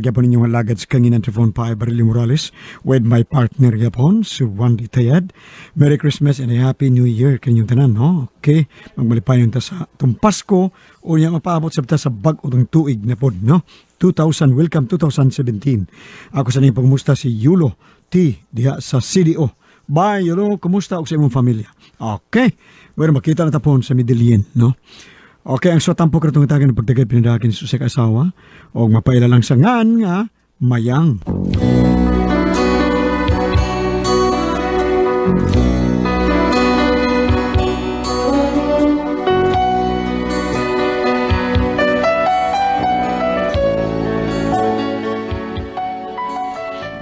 Gyapon inyong alagad sa kanginan Trevon Pai Barilio Morales with my partner gyapon, si Wandy Tayad. Merry Christmas and a Happy New Year kanyong tanan, no? Okay, magmalipayon ta sa itong Pasko o niya mapaabot sa ta sa bag-o ng tuig na pod, no? 2000, welcome 2017. Ako sa niyong pagmusta si Yulo T diha sa CDO. Bye, Yulo. Kumusta og sa imong pamilya? Okay. Bueno, makita na tapon sa Medellin, no? Okay, ang suwat tampo karatong tagan ng pagdagay pinadakin sa usay ka asawa og mapaila lang sa ngan nga mayang.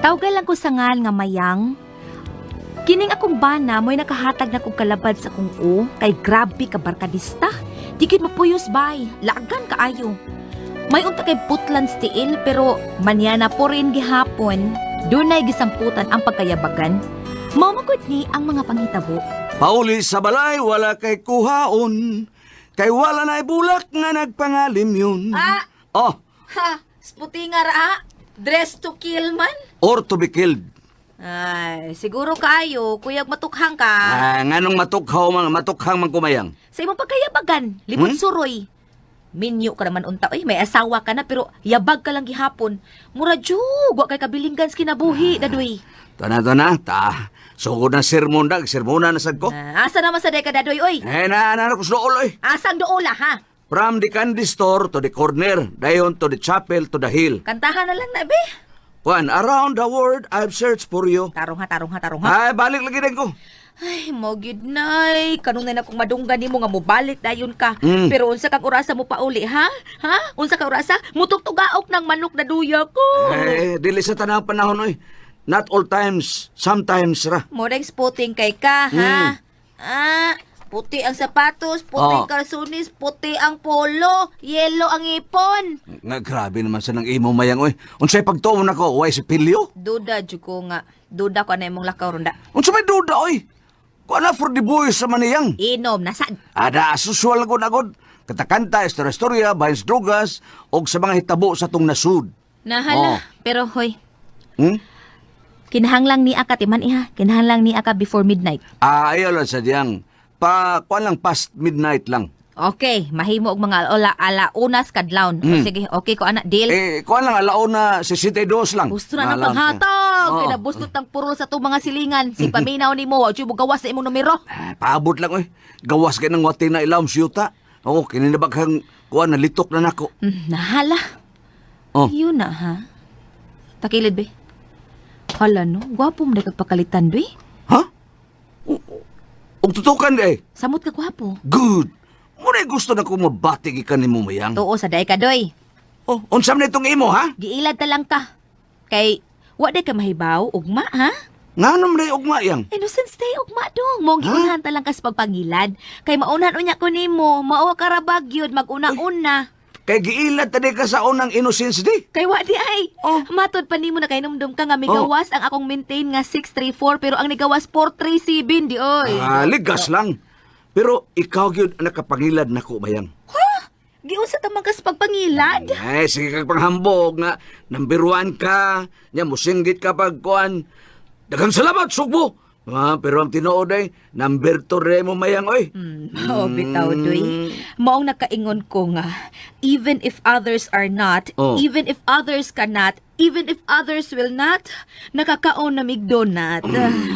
Tawgal lang ko sa ngal nga mayang. Kining akong bana mo'y nakahatag na kong kalabad sa kong o kay grabe ka barkadista. Di gyud mapuyos bay, lagan kaayo. May unta kay putlan tiil pero manyana po rin gihapon. Dunay gisamputan ang pagkayabagan. Mao man gud ni ang mga panghitabo. Pauli sa balay, wala kay kuhaon. Kay wala na'y bulak nga nagpangalim yun. Ah! Oh, Ha, sputi nga ra. Dress to kill man. or to be killed. Ay, siguro kaayo kuyag matukhang ka. Ah, nganong matukhaw man, matukhang man kumayang. Sa imong pagkayabagan, libot suroy. Minyo ka naman unta, oy, may asawa ka na pero yabag ka lang gihapon. Mura jug, wa kay kabilinggan sa kinabuhi, dadoy. Tana, tana, ta. Sugod na sermon dag, sermona na sad ko. Ah, asa naman sa deka dadoy, oy? Eh, na, na, ko sa dool, oy. Asang doola, ha? From the candy store to the corner, dayon to the chapel to the hill. Kantahan na lang na, be. Kuan, around the world, I've searched for you. Tarong ha, tarong ha, tarong ha. Ay, balik lagi din ko. Ay, mo gyud nay. Kanunay na kong madunggan nimo nga mobalik dayon ka. Mm. Pero unsa kang orasa mo pauli, ha? Ha? Unsa ka orasa? Mutugtugaok ng manok na duya ko. Eh, dili sa tanang panahon, oy. Not all times, sometimes ra. Moreng spotting kay ka, ha? Ah, puti ang sapatos, puti Oh. ang kalsones, puti ang polo, yellow ang ipon. Nga, grabe naman sa nang imo mayang, oy. Unsay pagtuo nako, way si Pilyo? Duda jud ko nga. Duda ko na imong lakaw ronda. Unsa may duda, oy? Kuan na for the boys sa maniyang. Inom na sad. Ada, asusual ko na gud. Katakanta, istorya-istorya, bahins drugas, og sa mga hitabo sa tong nasud. Nahala, Oh. pero hoy, kinahanglang ni aka timan iha. Kinahanglang ni aka before midnight. Ah, ayaw lang sa diyang. Pa, kuan lang, past midnight lang. Okay, mahimo og mga ola ala unas kadlawon. O, sige, okay ko ana deal. Eh, kuan lang, alauna, 62 lang. Gusto na ng Alam panghatag. Oo. Kaya nabustot ang purol sa itong mga silingan. Si paminaw ni mo, wa jud mo gawas sa imong numero. Ah, paabot lang, oy. Gawas kay ng wati na ilawom siyuta. Oo, kininabaghang, kuan, nalitok na nako. Nahala. Oh. Yun na, ha? Takilid, be. Hala, no? Gwapo mo na kagpakalitan, be. Ha? Og tutukan di eh. Samot ka gwapo. Good. Muna gusto na ko mabati gikan nimo mayang. Tuo sa day ka, doy. Oh, unsam na itong imo ha? Giilad ta lang ka. Kay, wa day ka mahibaw, ugma, ha? Nganom na ugma yang. Innocence day, ugma dong. Mong giunhan ta lang kas pagpangilad. Kay maunhan unya ko nimo, mao ka rabag yun, maguna-una. Kay giilad ta di ka sa unang innocence di. Kay wa di ay. Oh. Matod pa nimo na kay numdum ka nga migawas ang akong maintain nga 634 pero ang nigawas 437 di oy. Ah, ligas lang. Pero ikaw gyud ang nakapangilad nako mayang. Giunsa ta man kas pagpangilad? Ay, sige kag panghambog nga number one ka, nya musinggit ka pag kuan. Daghang salamat sugbo. Ah, pero ang tinuod ay number 2 re mo mayang oy. Oh, bitaw doy. Maong nakaingon ko nga, even if others are not, Oh. even if others cannot, even if others will not, nakakaon na mig donut.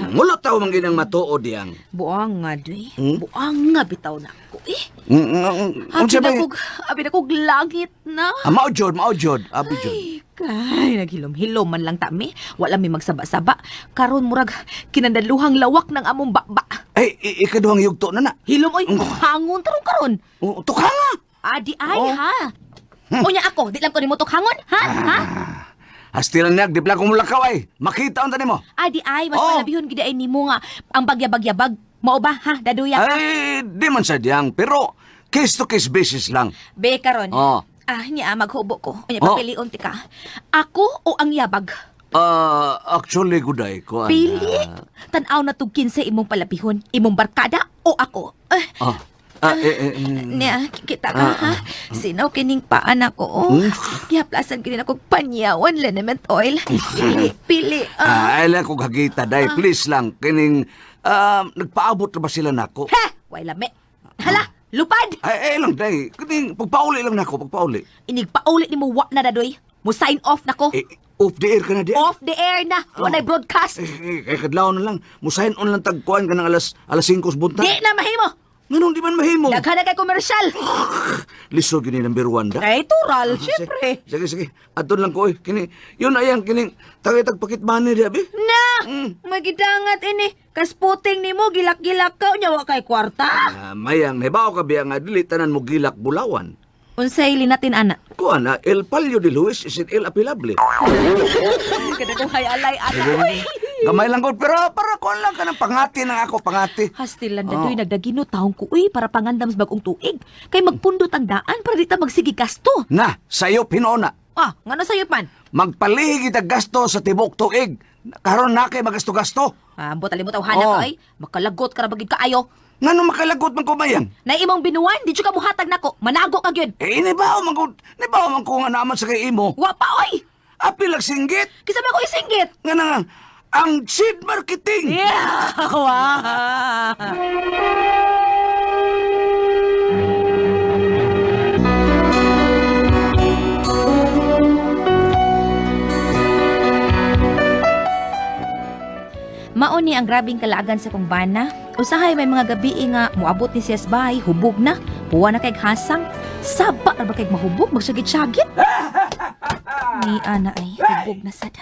Mulot taw man ginang matuod yang. Buang nga doy. Hmm? Buang nga bitaw na ko eh. Mm, Abi Unsa na ba? kog, abi na kog langit na. Ah, mao jud, mao jud, abi jud. Ay, kay naghilom-hilom man lang ta mi. Wala mi magsaba-saba. Karon murag kinandaluhang lawak ng among bakba. Ay, ikaduhang yugto na na. Hilom oy, hangon tarong karon. Oh, tukanga. Adi ay Oh. ha. Unya ako, di lang ko nimo tukhangon, ha? Ha? Hastilan niya, di pala kumulakaw ay. Makita ang tani mo. Adi ay, mas Oh. malabihon gid ay nimo nga ang bagyabag-yabag. Mao ba ha, daduya ka? Ay, di man sadyang, pero case to case basis lang. Be karon. Oh. Ah, niya maghubo ko. Unya Oh. papilion ti ka. Ako o ang yabag? Ah, actually, guday ko. Pili. Tan-aw na tug kinsa imong palabihon, imong barkada o ako. Eh, Ah. Ah, eh, eh, eh. Niya, kita ka ha? Sinaw kining paan ako, oh. Gihaplasan kini ako panyawan liniment oil. Pili, pili. Ah. Ah, ay lang ko gagita, day. Please lang. Kining, nagpaabot na ba sila nako? Ha! Way lami. Hala, lupad! Ay, ay lang, day. Kining, pagpauli lang nako, pagpauli. Inigpauli ni mo wa na dadoy. Mo sign off nako. Eh, off the air ka na, di. Off the air na. Wa na'y broadcast. Eh, eh, kay kadlaw na lang. Musahin on lang tagkuan ka ng alas 5 sa buntag. Di na mahimo. Nganong di man mahimo? Daghan na kay komersyal. Lisod gini number one da. Kay tural, syempre. Sige, sige. Aton lang ko, eh. Kini, yun ayang, kining, tagay-tag pakit money di, abi. Na! Magidangat ini. Kasputing nimo gilak-gilak ka unya wa kay kwarta. Ah, mayang, nahibaw ka biya nga, dili tanan mo gilak bulawan. Unsay linatin ana? Kuan na, El Palio de Luis is el apilable. Kada kong hayalay ana. Uy. Gamay lang ko, pero para kuan lang ka ng pangati ng ako, pangati. Hastil lang dadoy nagdagino taong ko uy para pangandam sa bagong tuig. Kay magpundot ang daan para di ta magsige gasto. Na, sayo pinona. Ah, ngano sayo pan? Magpalihig kita gasto sa tibok tuig. Karon na kay magasto-gasto. Ah, ambot alimot aw hanap Oh. ay. Makalagot ka ra bagid kaayo. Ngano makalagot man ko mayang? Na imong binuan, di jud ka muhatag nako. Manago ka gyud. Eh, inibaw man ko, nibaw man ko nga naman sa kay imo. Wa pa oy. Apil ang singgit. Kisa man ko isinggit. Nga na nga, ang seed marketing. Yeah! Wow! Mao ni ang grabing kalaagan sa kong bana. Usahay may mga gabi nga moabot ni siya sa bahay, hubog na. Puwa na kay hasang. Saba ra ba kay mahubog, magsyagit-syagit. Ni ana ay hubog na sad.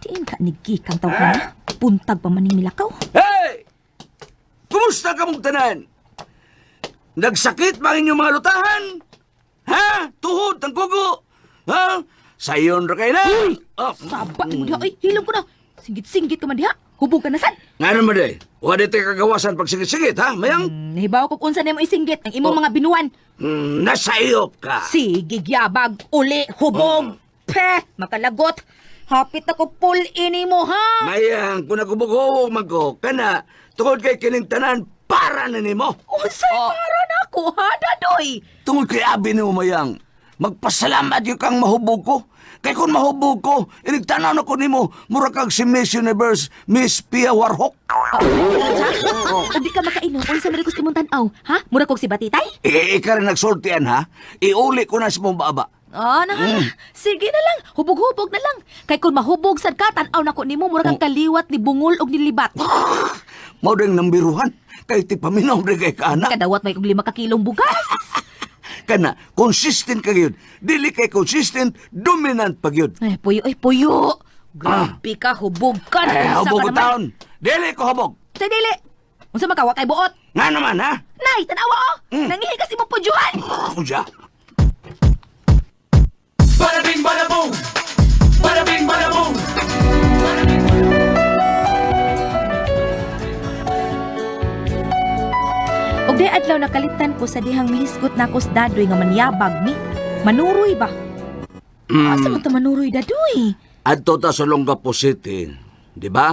Diin ka ni gikang tawhana. Puntag pa maning milakaw. Hey! Kumusta ka mong tanan? Nagsakit ba ang inyong mga lutahan? Ha? Tuhod, ang kugo? Ha? Sayon ra kayo na? Oh. Saba mo diha oy, hilom ko na. Singgit-singgit ka man diha. Hubog ka na sad. Nga naman day, wala tayo kagawasan pag sigit-sigit, ha? Mayang, Nahibaw ko kung unsa nimo isinggit ang imong mga binuan. Nasa iyop ka. Sige gyabag, uli, hubog. Pe, makalagot. Hapit ako pull ini mo ha. Mayang, kung nagubog-hubog man ko, kana, tungod kay kining tanan, para na nimo. Unsay para nako ha, dadoy? Tungod kay abi nimo, Mayang, magpasalamat yung kang mahubog ko. Kay kung mahubog ko, inigtanaw na ko nimo, mura kag si Miss Universe, Miss Pia Warhok. Ug di ka makainom unsa man gusto mong tan-aw, ha? Mura kog si Batitay? Eh, ika rin nagsultian, ha? Iuli ko na sa mong baaba. Ah, na, Sige na lang, hubog-hubog na lang. Kay kung mahubog sad ka, tan-aw nako nimo mura kang kaliwat ni bungol og nilibat. Mao ding nambiruhan. Kay ti paminaw rin kay kaana. Kadawat may kog 5 ka kilong bugas. Kana, consistent ka yun. Dili kay consistent, dominant pag yun. Ay, puyo, ay, puyo. Grabe ka, hubog ka. Eh, Unsa ka hubog ko naman? taon. Dili ko hubog. Sa dili. Unsa man ka, wa kay buot. Nga naman, ha? Nay, tanawa oh. Nangihi kasi mo pudyuhan. Uja. Bada bing, bada boom. Bada bing, bada boom. Og day adlaw nakalitan ko sa dihang mihisgot nako sa dadoy nga manyabag mi. Manuroy ba? Asa man ta manuroy dadoy? Adto ta sa Olongapo City, di ba?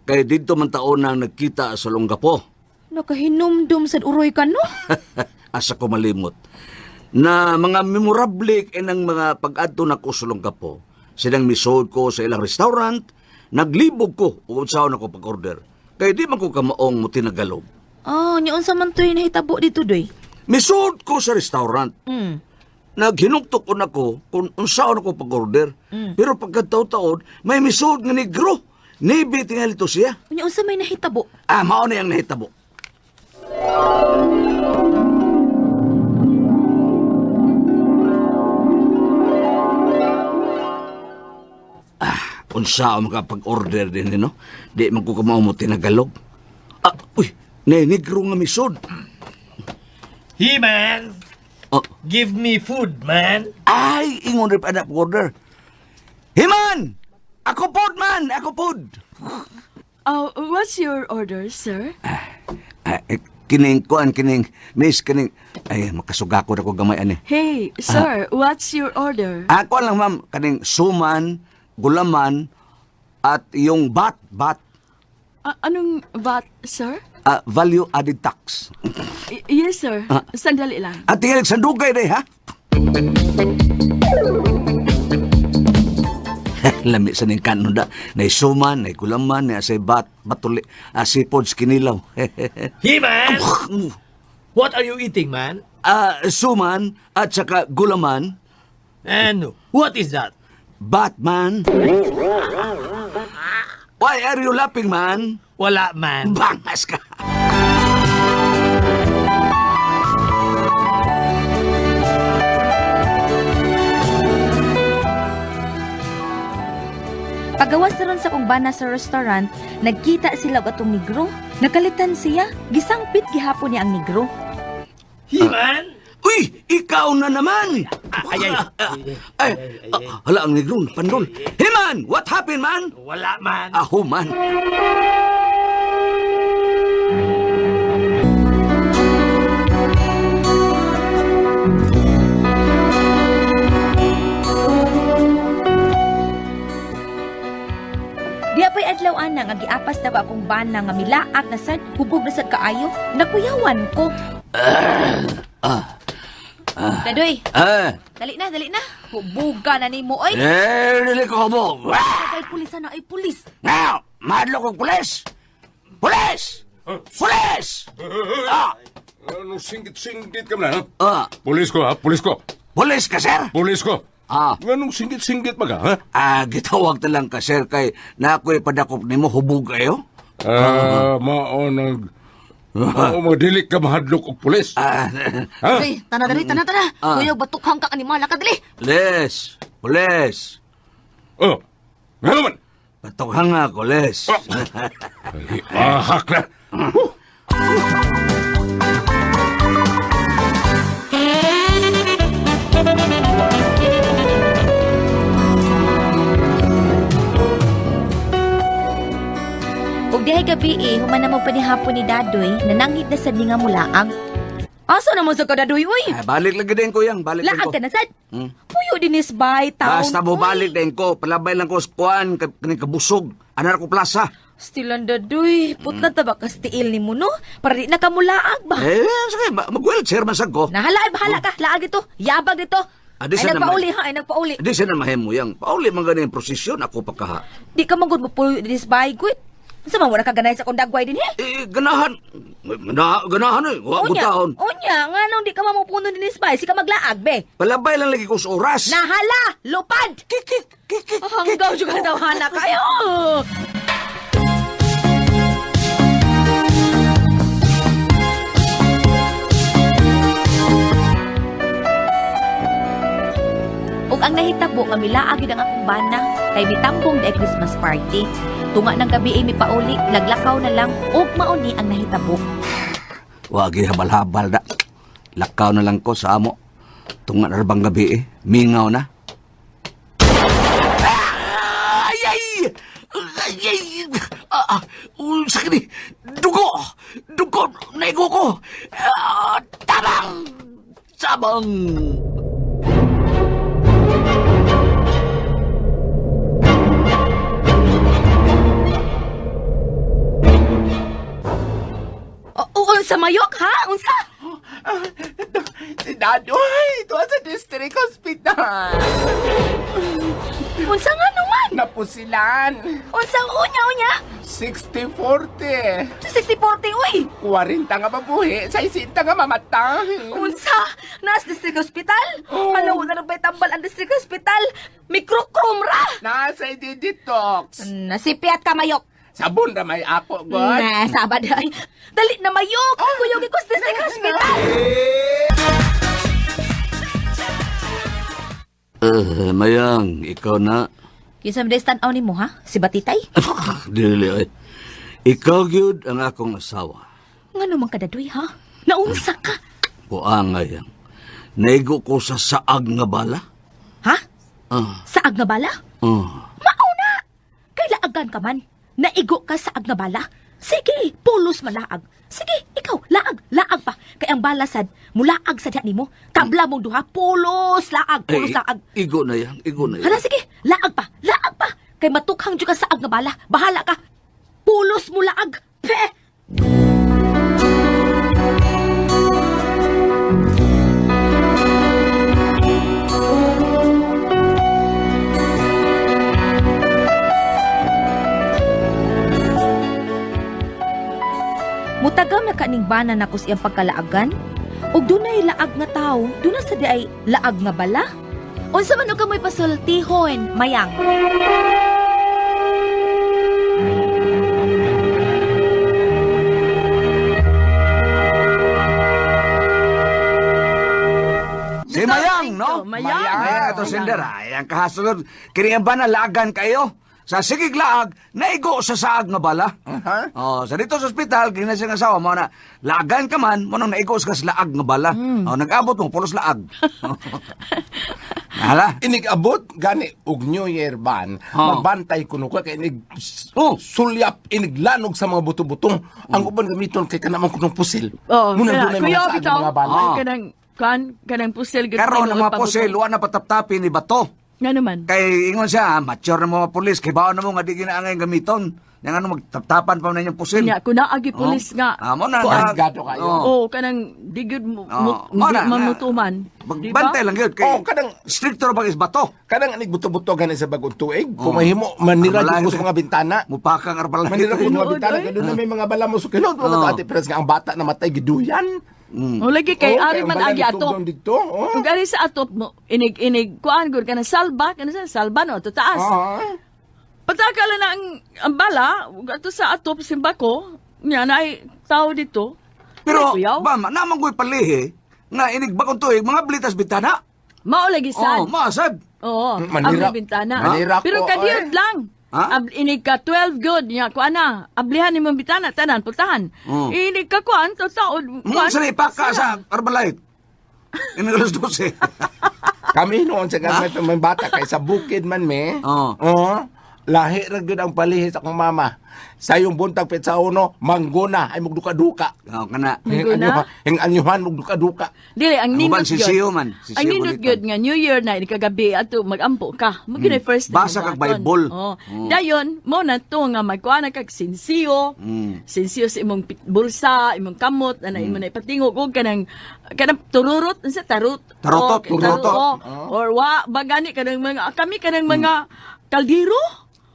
Kay didto man taon nang nagkita sa Olongapo. Nakahinumdum sad uroy ka no? Asa ko malimot. Na mga memorable kay ng mga pag-adto nako sa Olongapo. Silang misod ko sa ilang restaurant, naglibog ko ug unsaon ako pag-order. Kay di man ko kamaong mo tinagalog. Oh, nya unsa man to'y nahitabo dito doy? Misod ko sa restaurant. Naghinuktok ko nako kung unsaon ako pag-order. Pero pagkataon-taon, may misod nga negro. Nibi tingali to siya. Unya unsa may nahitabo? Ah, mao na yang nahitabo. Ah, unsa ang makapag-order din no? Di man ko kamao mo tinagalog. Ah, uy, nay negro nga misod. He man, Oh, give me food, man. ay, ingon rin pa na order. Himan! Ako pod man, ako pod. What's your order, sir? Ah, eh, kining kuan kining miss kining ay makasuga ko na ko gamay ani. Hey, sir, what's your order? Ako lang ma'am, kaning suman, gulaman, at yung bat, bat. Anong bat, sir? Value added tax. Yes, sir. Sandali lang. At tingali sandugay day ha. Lami sa ning kanon da. Nay suman, nay gulaman, nay asay bat, batuli, asipod, kinilaw. Hey, man. What are you eating, man? Suman at saka gulaman, And what is that? Batman. Why are you laughing, man? Wala, man. Bangas ka. Pagawas na ron sa kong bana sa restaurant, nagkita sila og atong negro. Nakalitan siya, gisangpit gihapon niya ang negro. Hey, man. Uy, ikaw na naman! Ay, ay. Ay, hala ang negro, pandol. Hey man, what happened man? Wala, man. Aho man. Di apay adlaw ana nga giapas na ba akong bana nga milaak na sad, hubog na sad kaayo, nakuyawan ko. Dadoy, dali na, dali na. Hubuga na nimo oy. Eh, dili ko mo. Ay pulis ana, ay pulis. Now, madlo kong pulis! Pulis! Pulis! Ah, Ano singit-singit ka man, ha? ah, Pulis ko, ha? Pulis ko. pulis ka, sir? Pulis ko. Ah. Anong singit-singit ba ka, ha? Ah, gitawag na lang ka, sir, kay na ako'y padakop nimo hubog kayo. Ah, mao nag... Mao magdili ka mahadlok og pulis. Ah, Ha? Dali, tana dali, tana tana. Kuyaw batukhang ka animal ka dali. Les, pulis. Oh. Nga naman. Patukhang nga ako, Les. Ay, ahak na. Huh. Ug dihay gabi eh, human na mo panihapon ni Dadoy, nananghit na sad ni nga mulaag. Asa naman sa ka Dadoy uy? Ah, balik lang din ko yang, balik lang Laag ko. ka na sad. Puyo dinis bay taon. Basta mo uy. balik din ko, palabay lang ko sa kuan, kaning kabusog. Anar ko plaza. Stilan Dadoy, putla ta ba kas tiil nimo no? Para di na ka mulaag ba? Eh, sige, mag-wheelchair man sad ko. Nahala ay bahala ka, laag dito, yabag dito. Ah, di Ay siya nagpauli naman- ha, ay nagpauli. Di siya na mahimo yang. Pauli man ganin prosesyon, ako pa kaha. Di ka manggod mo puyo dinis bay gwit. Unsa man wala ka ganahan sa kong dagway din he? Eh, ganahan. Ganahan eh. Wa ko Unya, taon. unya, nga nung di ka mamupuno dinis bay, si ka maglaag be. Palabay lang lagi ko sa oras. Nahala, lupad. Kikik, kikik. Hanggaw juga tawana kayo. Ug ang nahitabo nga milaag gyud ang akong bana kay mitambong di Christmas party. Tunga ng gabi ay mipauli, naglakaw na lang ug mauni ang nahitabo. Wagi habal-habal da. Lakaw na lang ko sa amo. Tunga na bang gabi eh. Mingaw na. Ah! Ay, ay! Ay, ay! Ah, ah! Sakit ni! Dugo! Dugo! Naigo ko! Ah, tabang! Tabang! O, unsa mayok ha? Unsa? Si Dadoy, ito sa district hospital. Unsa nga naman? Napusilan. Unsa unya unya? 60-40. 60-40 uy. 40 nga mabuhi, 60 nga mamatay. Unsa? Nas district hospital? Oo. Ano na nang tambal ang district hospital? Mikrokrom ra. Nasa detox. Nasipiat ka mayok. Sabon ra may ako, God. Na sabad ay. Dali na mayok. Kuyog ko sa district hospital. Mayang, ikaw na. Kinsa man tanaw nimo ha? Si Batitay? Dili ay. Ikaw gyud ang akong asawa. Ngano man kadadoy ha? Naunsa ka? Buang ayang. Naigo ko sa saag nga bala. Ha? Ah, Saag nga bala? ah. Mauna! Kay laagan ka man. Naigo ka sa nga bala. Sige, pulos malaag. Sige, ikaw, laag, laag pa. Kay ang bala sad, mulaag sa diha nimo. Tabla mong duha, pulos laag, pulos Eh, laag. Igo na yan, igo na yan. Hala, sige, laag pa, laag pa. Kay matukhang jud ka sa nga bala. Bahala ka. Pulos mo laag. Pe! Mutagam na kaning bana nako sa iyang pagkalaagan. Ug dunay laag nga tawo, duna sa di ay laag nga bala. Unsa man og kamoy pasultihon, Mayang? Si Mayang, no? Mayang. Mayang ato sender. Ay, ang kahasulod. Kini ang bana, laagan kayo. Sa sigig laag, naigo sa saag nga bala. Ha? Oh, sa dito sa ospital, kini siya nga asawa mo na, laagan ka man, mo nang naigo sa laag nga bala. Oh, nag-abot mo, pulos laag. Hala. Inig abot gani og New Year ban, Oh. magbantay kuno ka kay inig Oh. sulyap inig lanog sa mga buto-butong. Ang uban gamiton kay kanamang kunong pusil. Oo, Muna kana- dunay mga Kuya, saag bitaw. mga bala. Ah. Kanang kan kanang pusil gud Karon ang mga pabuto. pusil, wa na pataptapin ni bato. Nga naman. Kay ingon siya, ah, mature na mga pulis, kay baon na mo nga di ginaangay gamiton. Yang ano magtaptapan pa na inyong pusil. Nya kuna agi pulis nga. Ah, mo na. Kuan. Rasgado kayo. Oh. Oh, kanang di gyud mo Oh, mo na, mamutuman. Di ba? Magbantay lang yun. Kay, Oh, kanang- stricto ra bang is bato. Kanang inig buto-buto gani sa bagong tuig. Oh. Kung mahimo manira Arbalay. jud ko sa mga bintana. Mupakang arbalay. Manira ko sa mga Tinuod, bintana oy. kay doon na may mga bala mo so kinod mo Oh. oh. ate Pres nga ang bata namatay giduyan. O lagi kay Oh, ari ang man bala agi nitugdong atop. Dito. Oh. Kung ari sa atop mo inig-inig kuan gud kanang salba, kanang sa salba no ato taas. Ah. Pataka lang na ang bala ug ato sa atop simbako. Nya naay tao dito. Pero, Ay, kuyaw. ba, namang ko'y palihi, nga inig bagong tuig, mga blitas bitana. Mao lagi sad. Oh, maasad. Oo, Manira- ang bintana. manira ko, Pero kadiyot ay. lang. Ha? Inig ka 12 good nya kuan na. Ablihan nimong bintana tanan putahan. Mm. Inig ka kuan to taod Mga sa ipaka sa Arbalite. Inig alas 12. Kami noon sa gamay pa may bata kay sa bukid man me. Oo. Oo. Lahi ra gyud ang palihi sa akong mama. Sa iyong buntag petsa uno, manggona ay mugduka-duka. Oh, kana. Manggona? Hing anyuhan mugduka-duka. Dili ang Ang nindot uban, gyud. sisiyo man. Sisiyo Ang nindot bulitan. gyud nga New Year na ini kagabi ato magampo ka. Mo gyud first thing Basa nga kag buhaton. Bible. Oo. Oo. Dayon mo na to nga magkuan na kag sinsiyo. Sinsiyo sa imong bulsa, imong kamot ana imo na ipatingog og kanang kanang tururot unsa tarot. Tarotot, O, turotot. taro- o. Or wa bagani kanang mga kami kanang mga kaldero.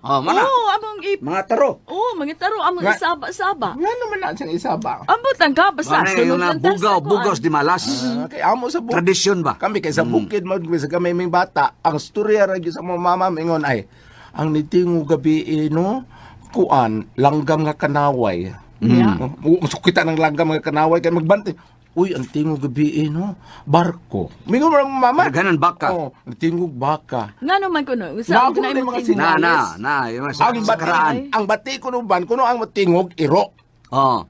Oh, mana. Oo, among ip Mga taro. Oo, mga taro among Nga- isaba-saba. Nga naman na siyang isaba. Ambot ang ka basta Mana yung sunod na lang ta sa bugaw, kuan. bugaw di malas. Ah, kay amo sa bukid. Tradisyon ba? Kami kay sa bukid man sa gamay ming bata, ang storya ra gyud sa mga mama mingon ay ang nitingo gabi eh, no kuan langgam nga kanaway. Yeah. Mm. Kita ng langgam nga kanaway kay magbantay. Uy, ang tingog gabi eh, no barko. Mingon man ang mama. Daghanan baka. Oh, ang tingog baka. Nga naman kuno. Sa Nago na na imong yung mga tingog. Na, na, na. Yung mga sa, Ang sa bati, karaan. ang bati kuno ban kuno ang tingog iro. Oh.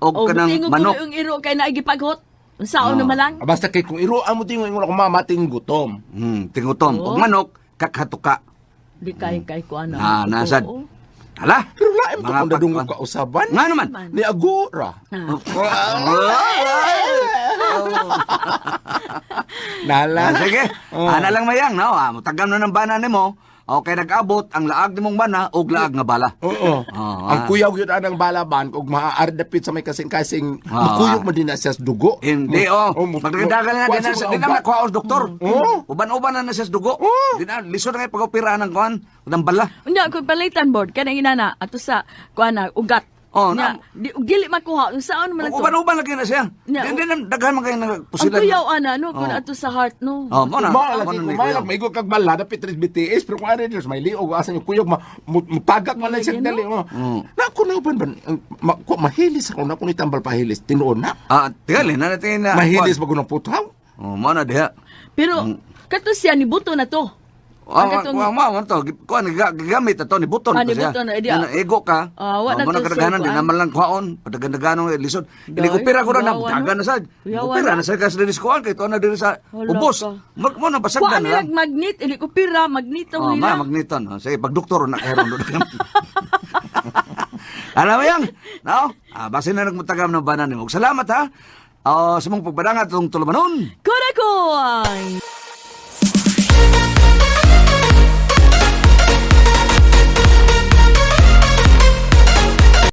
Og O, kanang tingog manok. kuno yung iro kay nagipaghot. Saon naman lang. Ah, Basta kay kung iro ang mo tingog ingon ako mama tinggutom. Tingutom. Oo. Og manok, kakhatuka. Di kay kay kuan. Na, nasad. Hala. Pero lain to Mga kung dadungog pagkuan. ka usaban. Nga naman. Ni agora. Nala. Ah, sige. Oh. Ana lang mayang, no? Ah, mutagam na ng bana nimo. Okay, nag-abot ang laag nimong bana og laag nga bala. Oo. Oo, ang ah. kuyaw yun anang balaban kung maaari dapit sa may kasing-kasing Ah. makuyog mo din na siya sa dugo. Hindi, oh. Magdagdagan na din na, di na nakuha og doktor. Oo. Uban-uban na na siya sa dugo. Di na, lisod na kayo pag-opera ng kuan, ng bala. Unya kung palitan board kanang inana ato sa kuan na ugat. Oh, Nya, na- di dili makuha unsaon man lang to. Uban-uban lagi na siya. Nya, Di na, daghan man kayo Ang nagpusilan. kuyaw ana no kun Oh. ato sa heart no. Oh, mo na. Ma, Mo lagi na kung ni malag, kuyaw. maigo kag bala, dapit rin BTS, pero kung ari Diyos, may liog, asan yung kuyog, mutagak man lang siya Lagi, no? dali. Oh. Na, ako na uban ba, mahilis ako na, kung itambal pahilis, tinuon na. Ah, tingali na natin na. Mahilis bago ng putaw. Oh, mo na diha. Pero kato siya ni buto na to. Ah, Ang katong- wa ma to. Kuan gigamit ato ni buton Ah, to ni siya. buton, eh, di, Na ego ka. Ah, wa Oh, na mo to na kadaghanan siya, di kuan. naman lang kuhaon. Padagan-daganon eh, lisod. Day, Ini ko pira ko na kuyawan, dagan no? na sad. Kuyawan, Kupira no? na sad kasi diri sa kuan kay tuan na diri sa Hala ubos. ka. Mo mo na Kuan pasagdan na nila lang. magnet ini ko pira magnito Oh, nila. ma magneton. Oh, sige, pag doktor na karon doon. Alam mo yang, no? Ah, basin na nagmutagam ng banan nimo. Salamat ha. Oh, sa mong pagbadangat tong tulumanon. Kurakon.